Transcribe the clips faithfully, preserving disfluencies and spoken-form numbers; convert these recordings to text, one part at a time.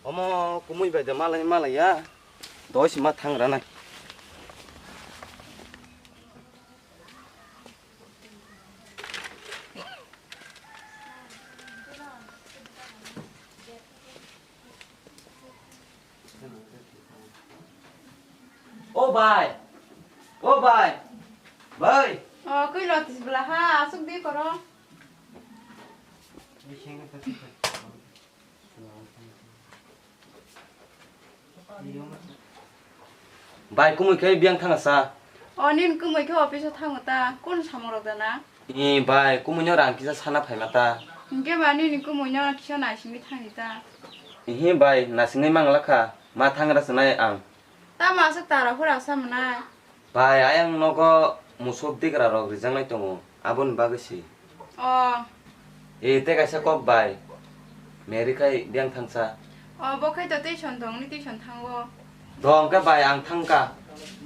Omo kumui bai de malai malai ya. Doi sima thang ranai. O bai. O bai. Bai. O koi lotis bla ha asuk di koro. Bai, kumui khe biyang thangsa. O, nin kumui khe office o thango ta, kun samung rok dana? Ee, bai, kumui no rang kisa sana phaima ta. Hinkhe ba nini kumui no kisa naisingwi thangni ta. Ee, bai, naisingwi mangla kha, ma thangra swnai ang. Tamo aswk tara hura sa mwnai? Bai, ayang nogo musuk digra rok rijaknai tongo, aboni bagwi si. O. E, tei kaisa kok bai. Mary khai biyang thangsa. O, bo khai to tuition tongni tuition thango. Dong khe bai, ang thangka.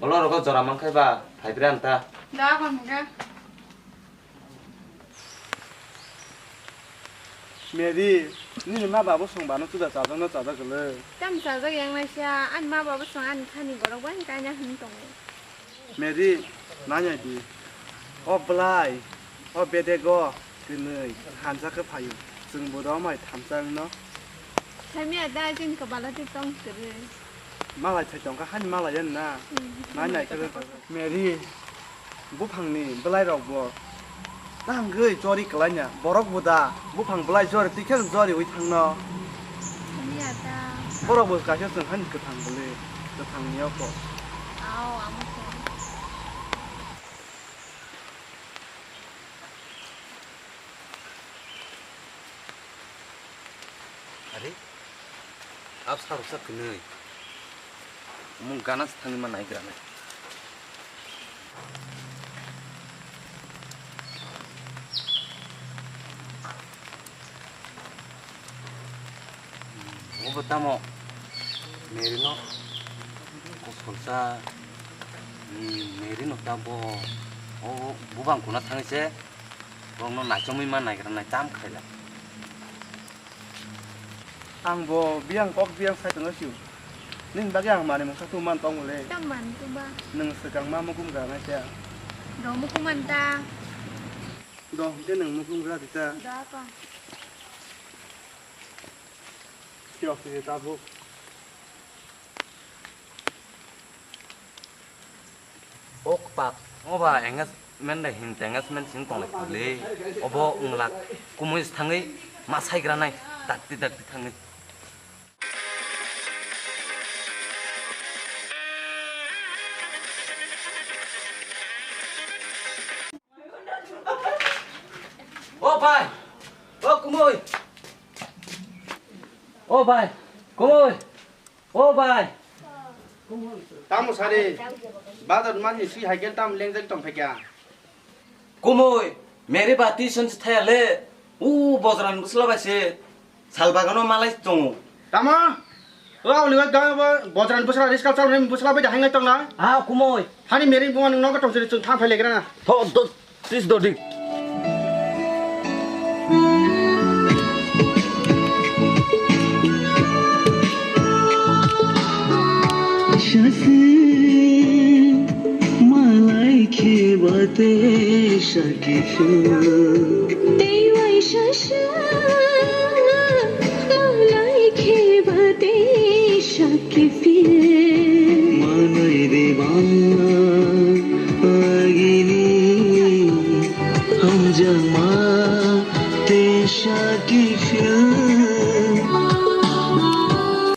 Olo rogo jora mankhai ba, phaibrang ta. Da, kon hwnkhe. Mary, nini ma babo song bano chuda chajakno chajak kwlwi. Tam chajak yang naisa, ani ma babo song ani thani borok bai kaina hwn tongo. Mary, nai nai di. O bwlai, o bedego kwnwi hamsa khe phaio. Chwng bo romai thamsa wngno. Thaimya da, chini kabala tei tong kwrwi. Malai thai tongkha, hani malai yan na. Hmm. Nai nai khe. Mary, buphangni bwlairokbo tangwi chori kwlaina, borok bo da buphang bwlai chori twi khe choriwi thangno. Hamya ta. Borok bo kaisa chwng hani kwthang bwlwi, kwthangni oko. Ao, amo khe. Are, absa roksa kwnwi. Omo gana se thangwi ma naigra nai. Obo tamo Mary no kosolsa, hmm, Mary no tamo o bubang kuna thangwi se. Borokno naichomwi ma naigra nai tam khaila. Ang bo biyang kok biyang sai tongno sio. Nini bagwi ang manwi mungsa tong man tong le. Tam man tong ba? Nwng swkang ma mukum gra nai khe. Do mukum man ta. Do hwnkhe nwng mukum gra di ta. Do apa? Sio sio tabuk. O kwpak, o ba engagement de hin engagement sing tong lai le. Obo wng lak kumui thangwi ma saigra nai dakti dakti thangwi. O bai, o kumui. O bai, kumui. O bai. Tamo sari, badar mani si haikel tam lengjak tong phaikya. Kumui, Mary ba tuition si thaya le, u bojran bwsla bai se, sal bagano malai tongo. Tamo? O, auli ba ga bo bojran bwsla riskal chal nem bwsla bai da hangai tong na. Ah, kumui. Hani Mary buma nung nogo tong siri chung thang phai legra na. Tho, do, Tis dodik. Malai khe bate sakhe phil. Tei waisa sa malai khe bate sakhe phil. Manai de ba agini hamjakma tei sakhe phil.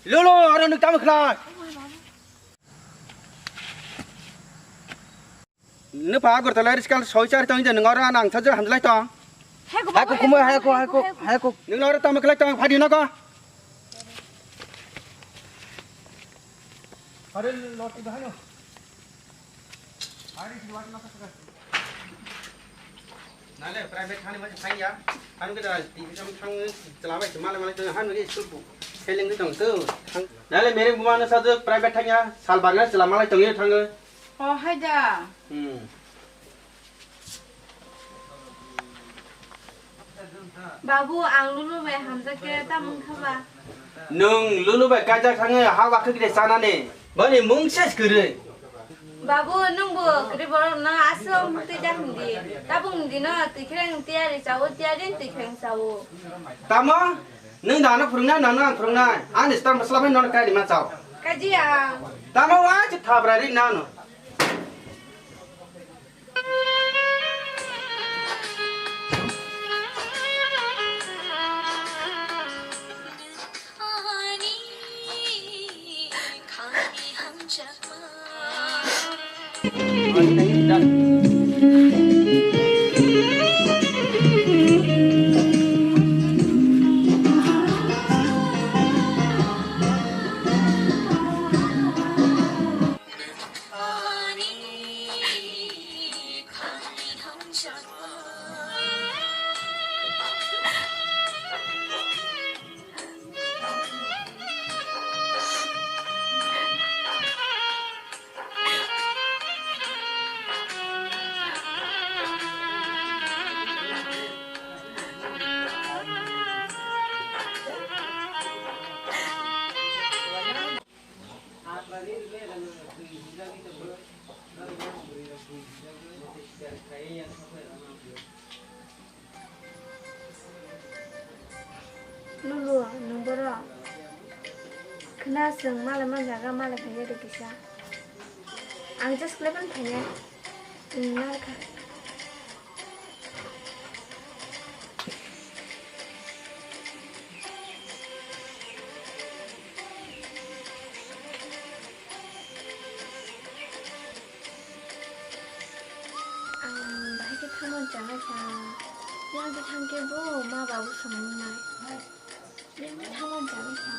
Lolo, aro nwng tamo khlai? Nupha Agartala riskal soi chari tong, nung oro ang sajak hamjlai tong. Hai ko, hai ko, kumui, hai ko, hai ko, hai ko. Nung oro tamo khlai tong, phadi nogo. Are loti bahai no. Are loti bahai no. Nale private thani ma thangya. Hanu ke da T V sam thang chala bai chala malai malai tong, hanu ke school bu selling tong to. Nale mere buma no sajak private thangya, sal bagna chala malai tong ye thang. O hai da. Hmm. Babu, ang lulu bai hamjak khe tamung kha ba? Nwng Lulu bai kaijak thangwi ha wakhe kre chanani. Boni mung ses kwrwi. Babu, nwng bo kwrwi borok no aswk twi da hindi. Tabuk hindi no twi khreng tiyari chawo, tiyari twi khreng chawo. Tamo? Nwng da ano phwrwngnai, nang no ang phwrwngnai. Ani star masla bai nono kaini ma chao. Kaji ang. Tamo wa chi thabra ri nano. Lulu, nwng borok khna chwng malai manjaga, malai phaiya de kisa. Ang just khlaiphano phaiya. Nwng narwkha. Ang bahai khe thamani chanai kha. Yang khe thang khe bo ma babu songwi nai. Yang khe thamani chanai kha.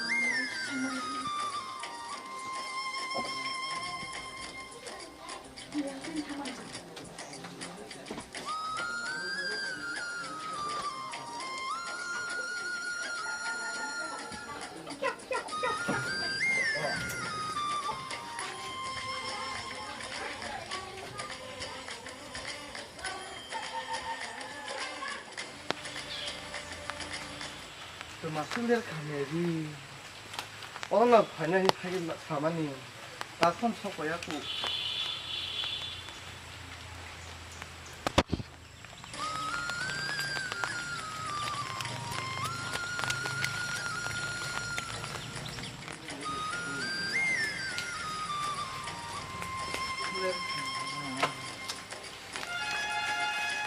Twma sundel khamya ri. Ono phainai phai samani. Takhon sokya ku.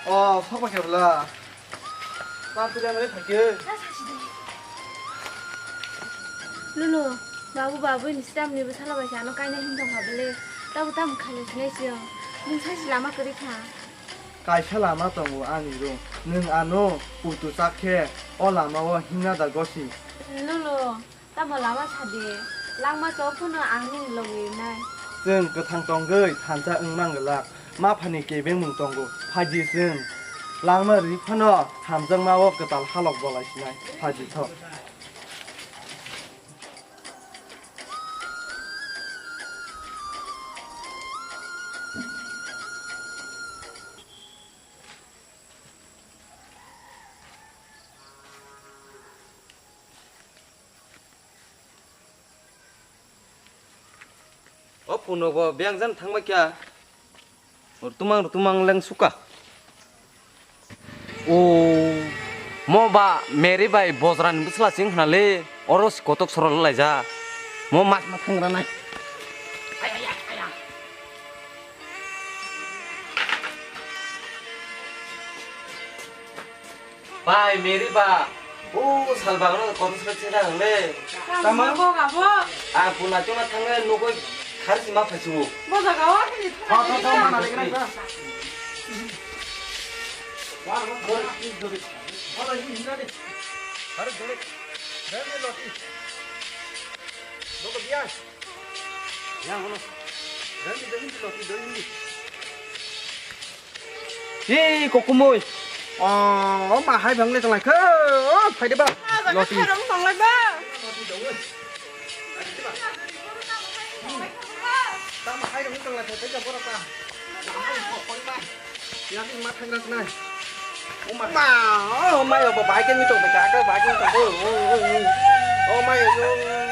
O, sokma khe bwla. Tam pila nai phakhe. Lulu, babu, babu ni sitam ni bwsala bai ano kaina hin tong kha bele. Tabu tam khaina sinai siyong. Mung sai si lama kwrwi kha. Kaisa lama tongo ani ro. Nwng ano putu chak khe o lama o himna da gosi. Lulu, tamo lama sadi. Langma chao phano ang nini logi rinai. Chwng kwthang tongwi thansa wng mang glak. Ma phani kebeng mung tongo. Phaidi chwng. Langma ri phano hamjakma o kwtal halok bolai sinai. Phaidi tho. O puno bo biyang jan thangbai kya. Rutumang, rutumang leng suka. O, mo ba Mary bai bojra ni bwsla sing khna le, oro si kotok soro lai ja. Mo mas ma thangra nai. Bai, Mary ba. O sal bagano kotor sal sida ang le. Tamo? Tamo? Bo gabo. A puna chuma thangle nugoi khar sima phasiwo. Bo jaga o kini. Tho, tho, tho, mana lekna ka. Wah, wah, wah, ini dori. Wah, ini hina de. Har dori. Dori loti. Bo ko biya. Yang hono. Dori, dori, loti, dori. Hi, kokumui. O, o ma hai bang le tong lai khe. O, phai de ba. Loti. Hai rong tong lai ba. Tamo hai rong tong lai khe, tei jang borok ba. Yang ma thang rak nai. O ma. Ma, o ma yo ba bai ke mi tong ba ka, bai ke mi tong. O, o, o, o. O mai o.